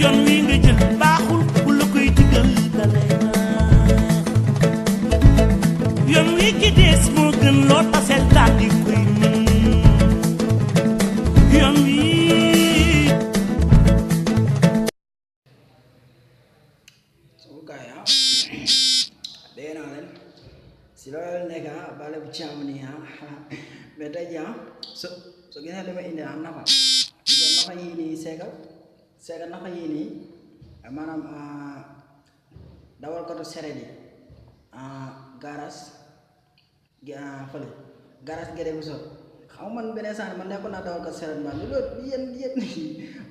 yoon wi nga jël baaxul ku la koy digal dalay na yoon wi ci des moo gën loo tasel daal di koy mën yoon wi si loolu nekk bale bu càmm nii mais tey jii so gënee li ma indi nafa nafa yii nii seega nafa yii nii maanaam dawal ko seret yi garas fële garas gede bu so xam man beneen saa man nekkoon naa dawal ko seret ma lu loolu yéen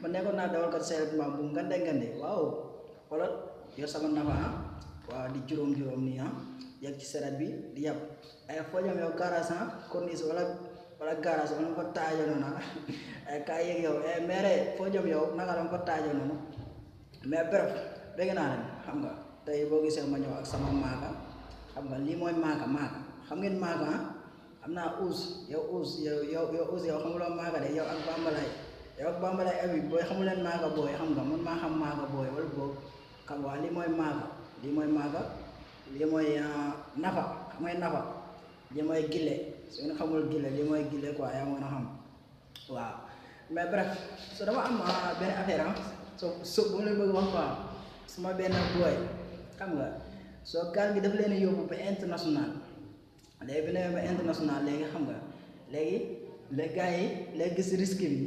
man nekkoon naa dawal ko seret ma bu ngande waaw xoolal yor sama nafa waaw di juróom nii yegg ci seret bi di yàpp ay foo jëm yow garage corniche wala garage wala ko taajo noonu ay kaay yegg yow mere foo jëm yow naka la ko taajo noonu mais bref dégg naa leen xam nga tey boo gisee ma ñëw ak sama maaka xam nga lii mooy maaka xam ngeen maaka am naa uus yow xamuloo maaka de yow ak bambalay abi booy xamuleen maaka booy xam nga man maa xam maaka booy wala boobu xam nga lii mooy maaka lii mooy nafa xam nga nafa lii mooy gille su ngeen xamul gille lii mooy gille quoi yaa mën a xam waaw mais bref so dama am benn affaire so bu leen bëgg wax quoi suma benn booy xam nga soo gaal gi daf leen yóbbu ba international léegi bi ne ba international léegi xam nga léegi les gars yi léegi gis risque bi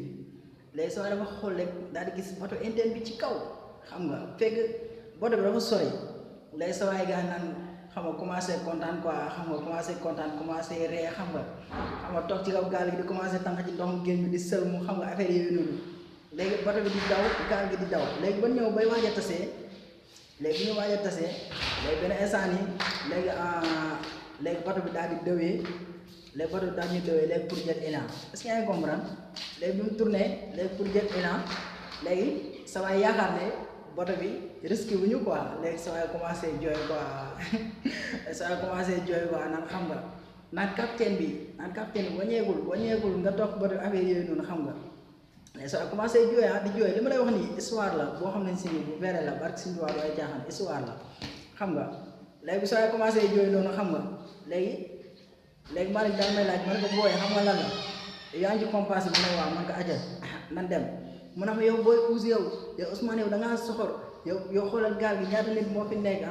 léegi soo dafa xool rek daal di gis bateau interne bi ci kaw xam nga fekk bateau bi dafa sori léegi sa waay gaa naan xam nga commencé kontaan quoi xam nga commencé ree xam nga toog ci kaw gaal gi di commencé tànk ci ndoxum géej bi di sël mu xam nga affaire yooyu noonu léegi bato bi di daw gaal gi di daw léegi ba ñëw bay waaj a tasee léegi benn instant nii léegi bato bi daal di dëwee léegi pour jël élan est-ce que yaa ngi comprendre léegi bi mu tourné léegi pour jël élan léegi sa waay yaakaar ne bato bi risque bu ñu quoi léegi sa waay commencé jooy quoi naan xam nga naan capitaine bi wañeegul nga toog bato affaire yooyu noonu xam nga léegi sa waay commencé jooy di jooy li ma lay wax nii histoire la boo xam ne si bu vrai la barke si nduwaa ay jaaxaan histoire la xam nga léegi sa waay commencé jooy noonu xam nga léegi maa ngi daal may laaj man ko booy xam nga lan la yaa ngi ci compas bi mu ne waaw man ko ajal nan dem mu ne ma yow booy uus yow Ousmane yow da ngaa soxor yow xoolal gaal gi ñaata nit moo fi nekk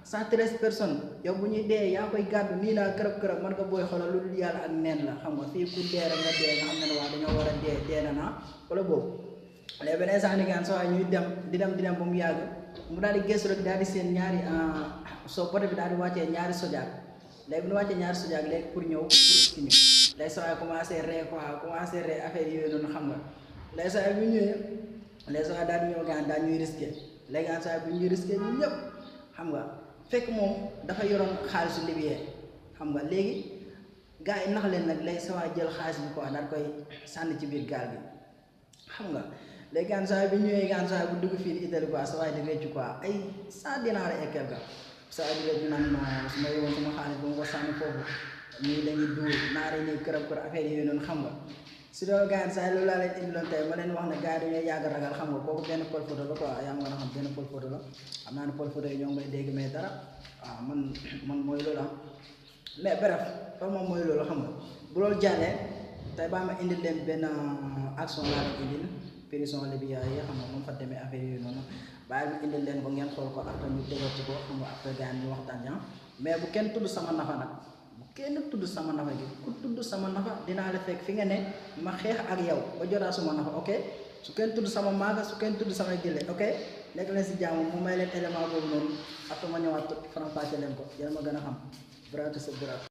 113 personnes yow bu ñuy dee yaa koy gàddu nii naa kërëb man ko booy xoolal lu dul yàlla ak neen la xam nga fii ku dee rek nga dee nga xam ne waa dañoo war a dee na wala boobu léegi benn instant ni gaan soo waay ñuy dem di dem ba mu yàgg mu daal di gëstu rek daal di seen ñaari soo pote bi daal di wàccee ñaari sojaak léegi bu ñu wàccee ñaari sojaak léegi pour ñëw pour ci ñu léegi soo waay commencé ree affaire yooyu noonu xam nga léegi saa bu ñëwee léegi saa daal di ñëw gaan daal ñuy risqué léegi gaan saa bu ñuy risqué ñun ñëpp xam nga fekk moom dafa yoroon xaalisu libyen xam nga léegi gars yi nax leen nag léegi saa jël xaalis bi quoi daal koy sànni ci biir gaal bi xam nga léegi gaan saa bu ñëwee gaan saa bu dugg fii Italie quoi saa di réccu quoi ay 100 dinars et quelque saa di réccu naan non su ma yowoon sama xaalis ba ma ko sànni foofu ñii dañuy duul naare ñuy kërëb affaire yooyu noonu xam nga si loolu gars yi saa loolu laa leen indiloon tey ma leen wax ne gars yi dañoo yàgg ragal xam nga kooku benn pol photo la quoi yaa ngi mën a xam benn pol photo la xam naa ne pol photo yi ñoo ngi may dégg mais dara waaw man mooy loolu mais bref loolu moom mooy loolu xam nga bu loolu jàllee tey baa ma indil leen benn action laa leen indil prison Libya yi xam nga moom fa demee affaire yooyu noonu bàyyi ma indil leen ko ngeen xool ko après ñu déggati ko xam nga après gars yi ñu waxtaan mais bu kenn tudd sama nafa nag kenn tudd sama nafa gi ku tudd sama nafa dinaa la fekk fi nga ne ma xeex ak yow ba jotaa suma nafa ok su kenn tudd sama maaga su kenn tudd sama gille ok nekk leen si jàmm mu may leen élément boobu noonu après ma ñëwaat faram-fàcce leen ko yéen ma gën a xam bravo c'est bravo.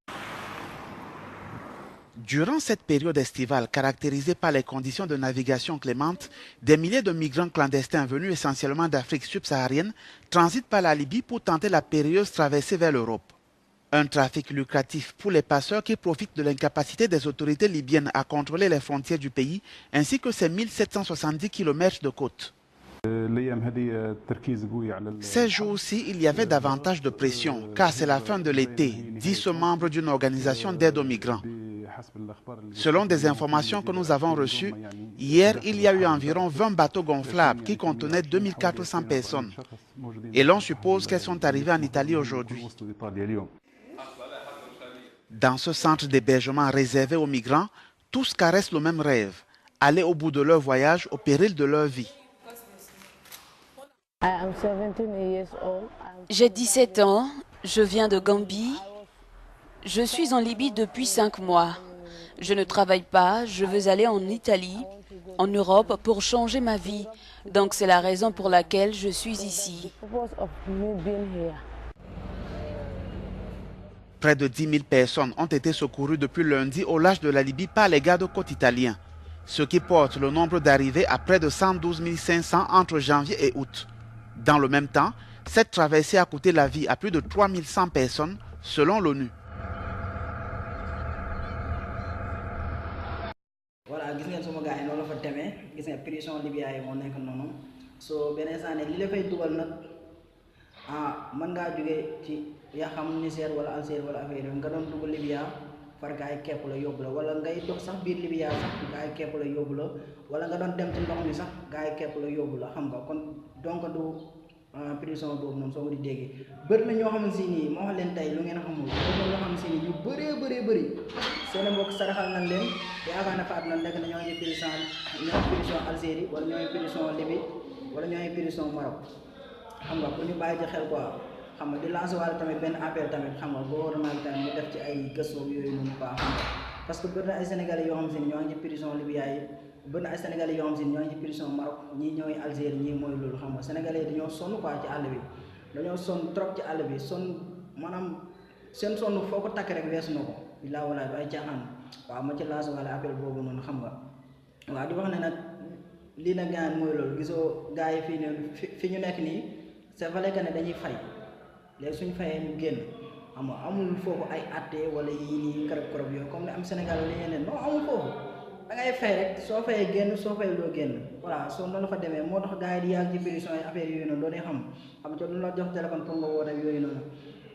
Durant cette période estivale caractérisée par les conditions de navigation clémentes, des milliers de migrants clandestins venus essentiellement d'Afrique subsaharienne transitent par la Libye pour tenter la périlleuse traversée vers l'Europe. Un trafic lucratif pour les passeurs qui profitent de l'incapacité des autorités libyennes à contrôler les frontières du pays ainsi que ses 1770 km de côte. Ces jours-ci, il y avait davantage de pression car c'est la fin de l'été, dit ce membre d'une organisation d'aide aux migrants. Selon des informations que nous avons reçues, hier, il y a eu environ 20 bateaux gonflables qui contenaient 2400 personnes. Et l'on suppose qu'elles sont arrivées en Italie aujourd'hui. Dans ce centre d'hébergement réservé aux migrants, tous caressent le même rêve, aller au bout de leur voyage au péril de leur vie. J'ai 17 ans, je viens de Gambie. Je suis en Libye depuis 5 mois. Je ne travaille pas, je veux aller en Italie, en Europe pour changer ma vie. Donc c'est la raison pour laquelle je suis ici. Près de 10 000 personnes ont été secourues depuis lundi au large de la Libye par les gardes-côtes italiens, ce qui porte le nombre d'arrivées à près de 112 500 entre janvier et août. Dans le même temps, cette traversée a coûté la vie à plus de 3 100 personnes, selon l'ONU. Voilà, gis ngeen suma gars yi noonu la fa demee gis nga prison Libya yi moo nekk noonu so benn instant ne li la fay dugal nag mën ngaa jógee ci yaa xam Niger wala Algérie wala affaire yooyu nga doon dugg Libya far gars yi kepp la yóbbu la wala ngay dox sax biir Libya sax gars yi kepp la yóbbu la wala nga doon dem ci ndox mi sax gars yi kepp la yóbbu la xam nga kon donc du prison boobu noonu soo ko di déggee bëri na ñoo xam ne si nii moo xam leen tey lu ngeen xamul bëri na ñoo xam ne si nii ñu bëri seen mbokk saraxal nañ leen yaakaar na faat na nekk na ñoo ngi prison Algérie wala ñoo ngi prison Libye wala ñoo ngi prison Maroc xam nga pour ñu bàyyi ci xel quoi xam nga di lancer wàll tamit benn appel tamit xam nga gouvernement bi tamit mu def ci ay gëstu yooyu noonu quoi xam nga parce que bëri na ay sénégalais yoo xam si ñoo ngi ci prison Libya yi bëri na ay sénégalais yoo xam si ñoo ngi ci prison Maroc ñii ñooy Algérie ñii mooy loolu xam nga sénégalais yi dañoo sonn quoi ci àll bi dañoo sonn trop ci àll bi sonn maanaam seen sonn foo ko takk rek weesu na ko billaa walaay du ay caaxaan waaw ma ci lancer wàll appel boobu noonu xam nga waaw di wax ne nag lii nag gaan mooy loolu gisoo gars yi fii ne fi ñu nekk nii c'est vrai que ne dañuy fay léegi suñu fayee ñu génn xam nga amul foofu ay atte wala yii nii kërëb yooyu comme ne am Sénégal li ñeneen non amul foofu da ngay fay rek soo fayee génn soo fayee doo génn voilà soo noonu la fa demee moo tax gars yi di yàgg ci prison yi affaire yooyu noonu doonay xam te lu la jox téléphone pour nga woote ak yooyu noonu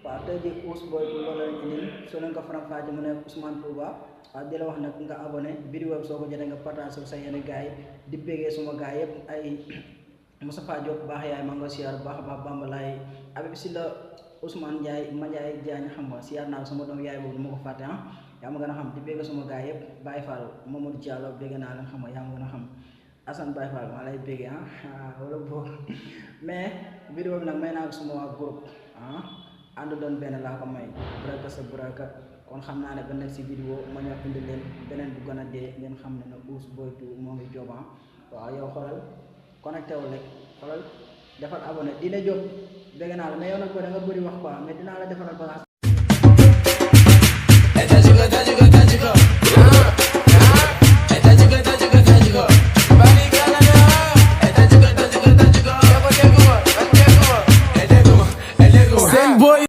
waaw tey jii Ousse Boy loolu la ñu indil soo leen ko faram-fàccee mu nekk Ousmane Touba waaw di la wax nag nga abonné vidéo bi soo ko jotee nga partage sa yenn gars yi di béggee suma gars yëpp ay Moustapha Diop baax yaay maa ngi ko siyaar bu baax a baax Bambalaay Habib Sylla Ousmane Ndiaye Madiaye Diagne xam nga siyaar naa sama doom yaay boobu du ma ko fàtte yaa ma gën a xam di bégg suma gars yëpp Baye Fall Mamadou Diallo bégg naa leen xam nga yaa ma gën a xam Assane Baye Fall maa lay béggee wala boog mais vidéo bi nag may naa ko suma waa groupe ànd doon benn laa ko may buraka sa buraka kon xam naa ne ba nekk si vidéo ma ñëw indi leen beneen bu gën a dee ngeen xam ne nag Ousse Boy 2 moo ngi job waaw yow xoolal connecté wu rek xoolal defal abonné dina jóg dégg naa la mais yow nag boo da nga bëri wax quoi mais dinaa la defaral bagage